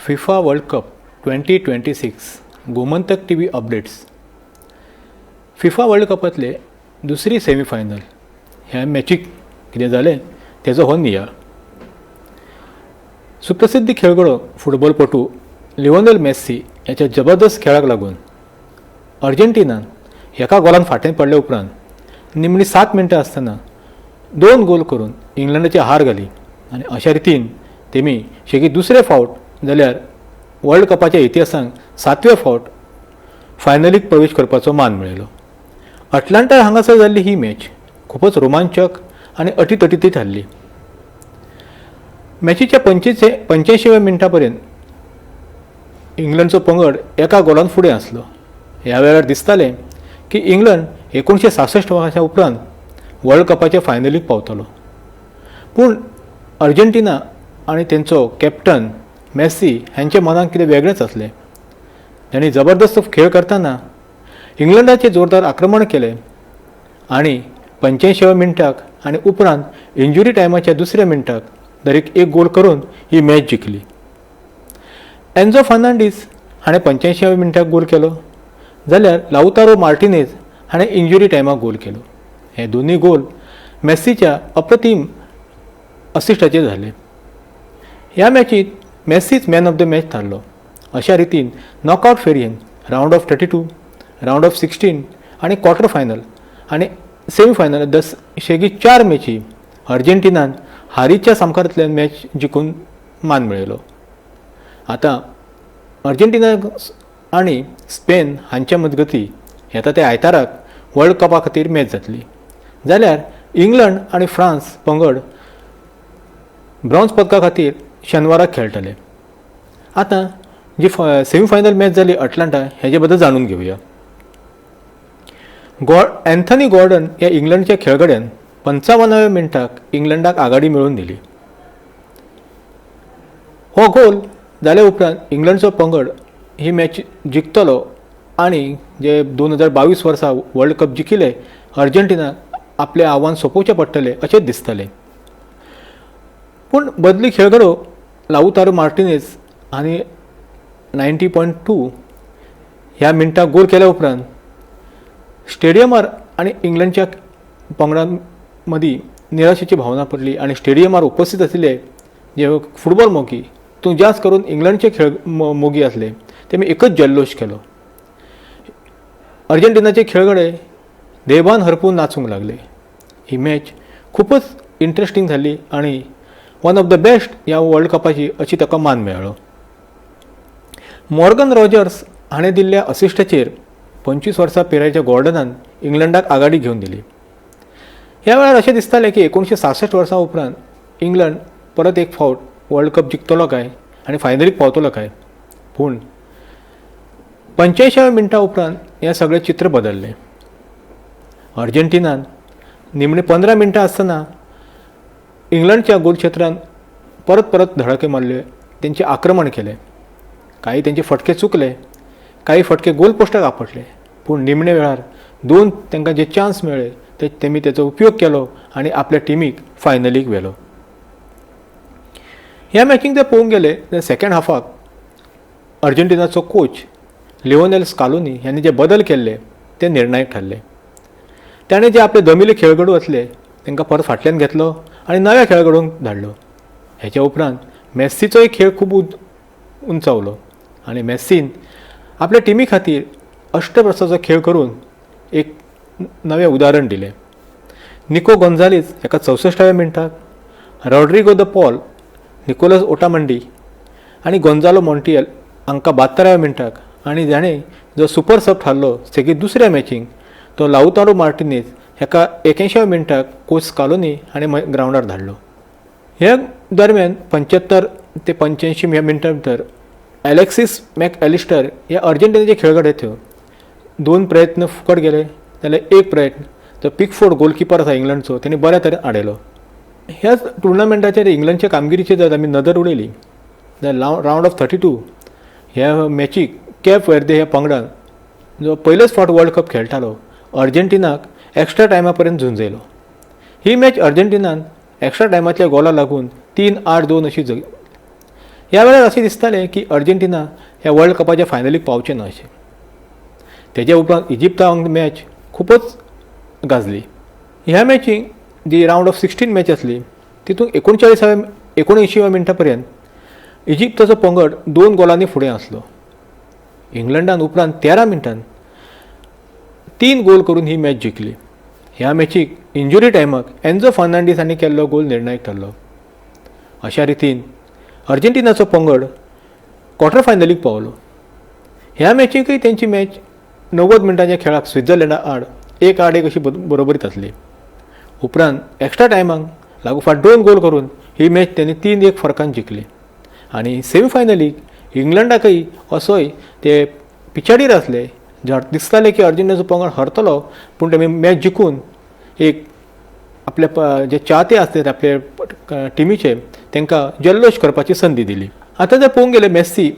FIFA World Cup 2026, Gomantak TV updates. FIFA world कपांतले दुसरी semifinal ह्या मॅचीक कितें जालें तेजो हो नियाळ. सुप्रसिद्ध खेळगडो, फुटबॉलपटू लिओनेल मेस्सी ह्याच्या जबरदस्त खेळाक लागून अर्जेंटिनान एका गोलान फाटीं पडल्या उपरांत निमणी 7 मिनटां आसतना दोन गोल करून इंग्लंडाची हार घाली आनी अशा रितीन तेमी शेगीत दुसरे फावट जाल्यार वर्ल्ड कपाच्या इतिहासांत सातवे फावट फायनलीक प्रवेश करपाचो मान मेळयलो. अटलांटा हांगासर जाल्ली ही मॅच खुबच रोमांचक आनी अटीतटीची थारली. मॅचीच्या 85व्या मिनटा पर्यंत इंग्लंडचो पंगड एका गोलान फुडें आसलो. ह्या वेळार दिसतालें की इंग्लंड 1966 वर्सां उपरांत वर्ल्ड कपाच्या फायनलीक पावतलो. पूण अर्जेंटिना आनी तेंचो कॅप्टन मेस्सी ह्यांच्या मनांत कितें वेगळेंच आसलें. तांणी जबरदस्त खेळ करतना इंग्लंडाचेर जोरदार आक्रमण केलें आनी 85व्या मिनटाक आनी उपरांत इंजुरी टायमाच्या दुसऱ्या मिनटाक दरेक एक गोल करून ही मॅच जिखली. एन्झो फर्नांडीस हाणें 85व्या मिनटाक गोल केलो, जाल्यार लाउतारो मार्टिनेज हाणें इंजुरी टायमाक गोल केलो. हे दोनूय गोल मेस्सीच्या अप्रतीम असिस्टाचेर जाले. ह्या मॅचीत मेस्सीच मॅन ऑफ the match थारलो. अशा रितीन नॉकआउट फेरयेन round of 32, round of 16 आनी क्वॉर्टर फायनल आनी सेमी फायनल दस शेगीत चार मॅची अर्जेंटिनान हारीच्या सामकारांतल्यान मॅच जिखून मान मेळयलो. आतां अर्जेंटिना आनी स्पेन हांच्या मजगती येता ते आयताराक वर्ल्ड कपा खातीर मॅच जातली, जाल्यार इंग्लंड आनी फ्रांस पंगड ब्रॉन्झ पदका खातीर शेनवाराक खेळटले. आतां जी सेमीफायनल मॅच जाली अटलांटा, हेजे बद्दल जाणून घेवया. अँथनी गॉर्डन ह्या इंग्लंडच्या खेळगड्यान 55व्या मिनटाक इंग्लंडाक आघाडी मेळोवन दिली. हो गोल जाल्या उपरांत इंग्लंडचो पंगड ही मॅच जिखतलो आनी जे 2022 वर्सा वर्ल्ड कप जिखिल्ले अर्जेंटिनाक आपलें आव्हान सोंपोवचें पडटलें अशें दिसतलें. पूण बदली खेळगडो लाउतारो मार्टिनेज आनी 90.2 ह्या मिनटाक गोल केल्या उपरांत स्टेडियमार आनी इंग्लंडच्या पंगडां मदीं निराशेची भावना पडली आनी स्टेडियमार उपस्थित आशिल्ले जे फुटबॉल मोगी, तूं जास्त करून इंग्लंडचे खेळ मोगी आसले, तेमी एकच जल्लोश केलो. अर्जेंटिनाचे खेळगडे देवान हरपून नाचूंक लागले. ही मॅच खुबच इंट्रस्टींग जाली आनी वन ऑफ the best ह्या वर्ल्ड कपाची अशी ताका मान मेळ्ळो. मॉर्गन रॉजर्स हाणें दिल्ल्या असिस्टाचेर 25 वर्सां पिरायेच्या गॉर्डनान इंग्लंडाक आघाडी घेवन दिली. ह्या वेळार अशें दिसतालें की 1966 वर्सां उपरांत इंग्लंड परत एक फावट वर्ल्ड कप जिखतलो काय आनी फायनलीक पावतलो काय. पूण 85व्या मिनटां उपरांत हें सगळें चित्र बदललें. अर्जेंटिनान निमणी 15 मिनटां आसतना इंग्लंडच्या गोल क्षेत्रांत परत परत धडके मारले, तेंचें आक्रमण केलें. काही तेंचे फटके चुकले, काही फटके गोल पोस्टाक आपटले, पूण निमणे वेळार दोन तांकां जे चान्स मेळ्ळे ते तेमी तेचो उपयोग केलो आनी आपल्या टिमीक फायनलीक व्हेलो. ह्या मॅचीक जर पळोवंक गेले जाल्यार सेकंड हाफाक अर्जेंटिनाचो कोच लिओनेल स्कालोनी ह्यांनी जे बदल केल्ले ते निर्णायक थारले. ताणें जे आपले दमिले खेळगडू आसले तांकां परत फाटल्यान घेतलो आनी नव्या खेळगडूंक धाडलो. हेच्या उपरांत मेस्सीचोय खेळ खूब उंचावलो आनी मेस्सीन आपल्या टिमी खातीर अष्टप्रस्थाचो खेळ करून एक नवें उदाहरण दिलें. निको गोन्झालीस हाका 64व्या मिनटाक, Rodrigo the Paul, Nicolas Otamendi आनी गोंजालो मॉन्टियल हांकां 72व्या मिनटाक आनी जाणें जो सुपर सब थारलो सेगीत दुसऱ्या मॅचींक तो लाउतारो मार्टिनेज हाका 81व्या मिनटाक कोच स्कालोनी हाणें ग्रावंडार धाडलो. ह्या दरम्यान 75 ते 85 ह्या मिनटां भितर एलेक्सीस मॅक एलिस्टर ह्या अर्जेंटिनाचे खेळगडे त्यो दोन प्रयत्न फुकट गेले, जाल्यार एक प्रयत्न जो पिकफोर्ड गोलकिपर आसा इंग्लंडचो तेणी बऱ्या तरेन आडयलो. ह्याच टुर्नामेंटाचेर इंग्लंडच्या कामगिरीचेर जर आमी नदर उडयली जाल्यार रावंड ऑफ 32 ह्या मॅचीक कॅप वेर्दे ह्या पंगडान, जो पयलेच फावट वर्ल्ड कप खेळटालो, अर्जेंटिनाक एक्स्ट्रा टायमा पर्यंत झुंजयलो. ही मॅच अर्जेंटिनान एक्स्ट्रा टायमांतल्या गोला लागून 3-8-2 अशी. ह्या वेळार अशें दिसतालें की अर्जेंटिना ह्या वर्ल्ड कपाच्या फायनलीक पावचें ना अशें. तेज्या उपरांत इजिप्ता वांगडा मॅच खुबच गाजली. ह्या मॅचीक जी रावंड ऑफ 16 मॅच आसली तितूंत 39व्या मिनटा पर्यंत इजिप्ताचो पंगड 2 गोलांनी फुडें आसलो. इंग्लंडान उपरांत 13 मिनटान 3 गोल करून ही मॅच जिखली. ह्या मॅचीक इंजुरी टायमाक एन्झो फर्नांडीस हांणी केल्लो गोल निर्णायक ठरलो. अशा रितीन अर्जेंटिनाचो पंगड क्वॉर्टर फायनलीक पावलो. ह्या मॅचीकय तेंची मॅच 90 मिनटांच्या खेळाक स्वित्झर्लंडा आड 1-1 अशी बरोबरीत आसली. उपरांत एक्स्ट्रा टायमाक लागोपाठ 2 गोल करून ही मॅच तेणी 3-1 फरकान जिखली आनी सेमीफायनलीक इंग्लंडाकय असोय ते पिछाडीर आसले. दिसतालें की अर्जेंटिनाचो पंगड हरतलो, पूण तेमी मॅच जिखून एक आपले जे चाहते आसले आपले टिमीचे तांकां जल्लोश करपाची संदी दिली. आतां जर पळोवंक गेल्यार मेस्सी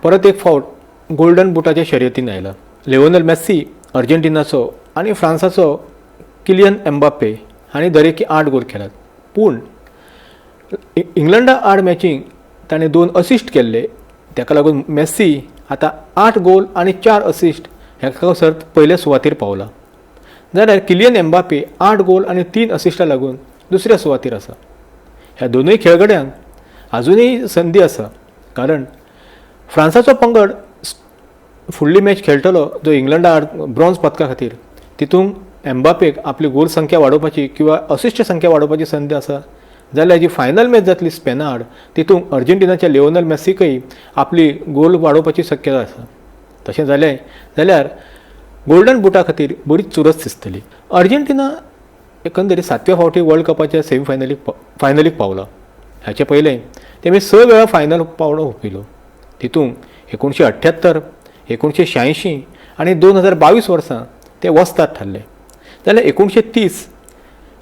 परत एक फावट गोल्डन बुटाच्या शर्यतीन आयला. लिओनल मेस्सी अर्जेंटिनाचो आनी फ्रांसाचो किलियन एम्बाप्पे हांणी दरेकी 8 गोल केल्यात, पूण इंग्लंडा आड मॅचींक ताणें 2 असिस्ट केल्ले. ताका लागून मेस्सी आतां 8 गोल आनी 4 असिस्ट हेका सर्त पयले सुवातेर पावला, जाल्यार किलियन एम्बाप्पे 8 गोल आनी 3 असिस्टा लागून दुसऱ्या सुवातेर आसा. ह्या दोनूय खेळगड्यांक आजुनूय संदी आसा, कारण फ्रांसाचो पंगड फुडली मॅच खेळटलो जो इंग्लंडा आड ब्रॉन्ज पदका खातीर, तितूंत एम्बापेक आपली गोल संख्या वाडोवपाची किंवा असिस्ट संख्या वाडोवपाची संदी आसा. जाल्यार जी फायनल मॅच जातली स्पेना आड तितूंत अर्जेंटिनाच्या लिओनल मेस्सीकय आपली गोल वाडोवपाची शक्यता आसा. तशें जालें जाल्यार गोल्डन बुटा खातीर बरीच चुरस दिसतली. अर्जेंटिना एकंदरीत 7व्या फावटी वर्ल्ड कपाच्या सेमीफायनलीक फायनलीक पावला. हाचे पयलें तेमी 6 वेळा फायनल पावंडो हुपिलो. तितूंत 1978, 1986 आनी 2022 वर्सां ते वस्ताद थारले, जाल्यार 1930,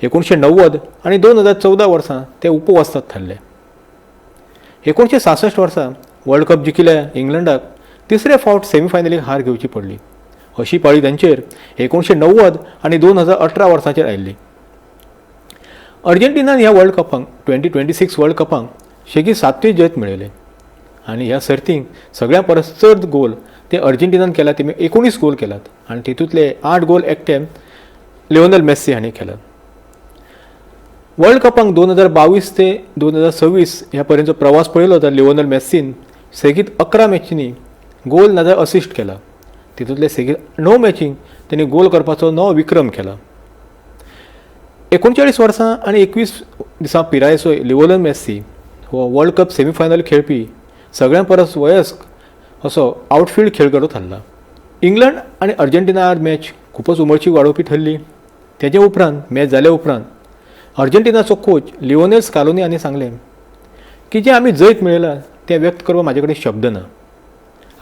1990 आनी 2014 वर्सां ते उपवस्ताद थारले. 1966 वर्सा वर्ल्ड कप जिखिल्ल्या इंग्लंडाक तिसरे फावट सेमीफायनलीक हार घेवची पडली. अशी पाळी तांचेर 1990 आनी 2018 वर्सांचेर आयिल्ली. अर्जेंटिनान ह्या वर्ल्ड कपाक 2026 वर्ल्ड कपाक शेगीत 7वी जैत मेळयलें आनी ह्या सर्तींक सगळ्यां परस चड गोल ते अर्जेंटिनान केला. तेमी 19 गोल केल्यात आनी तितूंतले 8 गोल एकटे लिओनल मेस्सी हांणी केल्यात. वर्ल्ड कपाक 2022 ते 2026 ह्या पर्यंतचो प्रवास पळयलो जाल्यार लिओनल मेस्सीन सेगीत 11 मॅचींनी गोल नाजाल्यार असिस्ट केला. तितूंतले सेगीत 9 मॅचींक तेणी गोल करपाचो नवो विक्रम केला. 39 वर्सां आनी 21 दिसां पिरायेचो लिओनल मेस्सी हो वर्ल्ड कप सेमीफायनल खेळपी सगळ्यां परस वयस्क असो आउटफिल्ड खेळगडो थारला. इंग्लंड आनी अर्जेंटिना आड मॅच खुबच उमळशीक वाडोवपी ठरली. तेजे उपरांत मॅच जाल्या उपरांत अर्जेंटिनाचो कोच लिओनेल स्कालोनी हांणी सांगलें की जें आमी जैत मेळयलां तें व्यक्त करपाक म्हाजे कडेन शब्द ना.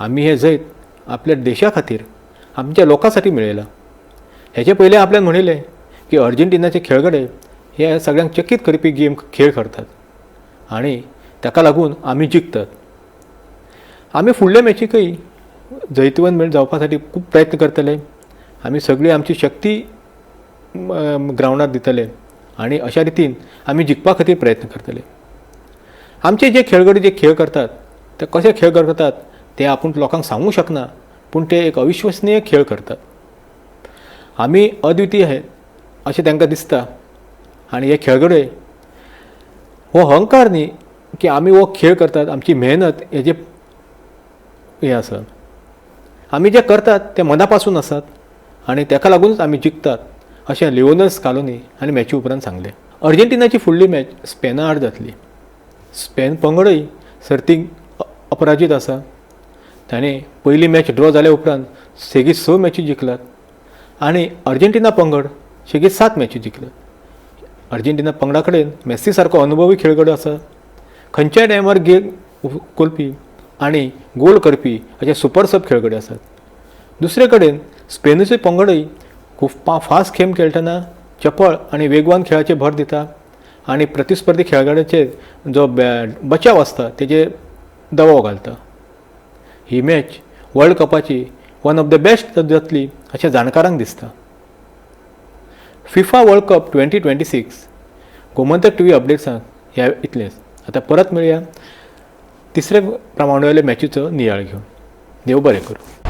आमी हें जैत आपल्या देशा खातीर, आमच्या लोकां साठी मेळयलां. हेचे पयलें आपल्यान म्हणिल्लें की अर्जेंटिनाचे खेळगडे हे सगळ्यांक चकीत करपी गेम खेळ करतात आनी ताका लागून आमी जिखतात. आमी फुडल्या मॅचीकय जैतवंत जावपा साठी खूब प्रयत्न करतले. आमी सगळी आमची शक्ती ग्रावंडार दितले आनी अशा रितीन आमी जिखपा खातीर प्रयत्न करतले. आमचे जे खेळगडे जे खेळ करतात ते कशे खेळ करतात ते आपूण लोकांक सांगूंक शकना, पूण ते एक अविश्वसनीय खेळ करतात. आमी अद्वितीय आहेत अशें तांकां दिसता आनी हे खेळगडे हो अहंकार न्ही की आमी हो खेळ करतात, आमची मेहनत हेजे हें आसा, आमी जें करतात तें मना पासून आसात आनी ताका लागूनच आमी जिखतात अशें लिओनल स्कालोनी हांणी मॅची उपरांत सांगलें. अर्जेंटिनाची फुडली मॅच स्पेना आड जातली. स्पेन पंगडय सर्तीक अपराजीत आसा. ताणें पयली मॅच ड्रॉ जाल्या उपरांत सेगीत 6 मॅची जिखल्यात आनी अर्जेंटिना पंगड सेगीत 7 मॅची जिखल्यात. अर्जेंटिना पंगडा कडेन मेस्सी सारको अनुभवी खेळगडो आसा. खंयच्याय टायमार गेम कोलपी आनी गोल करपी अशे सुपर सब खेळगडे आसात. दुसरे कडेन स्पेनाचो पंगडय खूब फास्ट गेम खेळटना चपळ आनी वेगवान खेळाचेर भर दिता आनी प्रतिस्पर्धी खेळगड्याचेर जो बचाव आसता तेजेर दबाव घालता. ही मॅच वर्ल्ड कपाची वन ऑफ the best जातली अशें जाणकारांक दिसता. FIFA world cup 2026 Gomantak TV अपडेट्सांक ह्या इतलेंच. आतां परत मेळया तिसरे प्रमाणावयले मॅचीचो नियाळ घेवन. देव बरें करूं.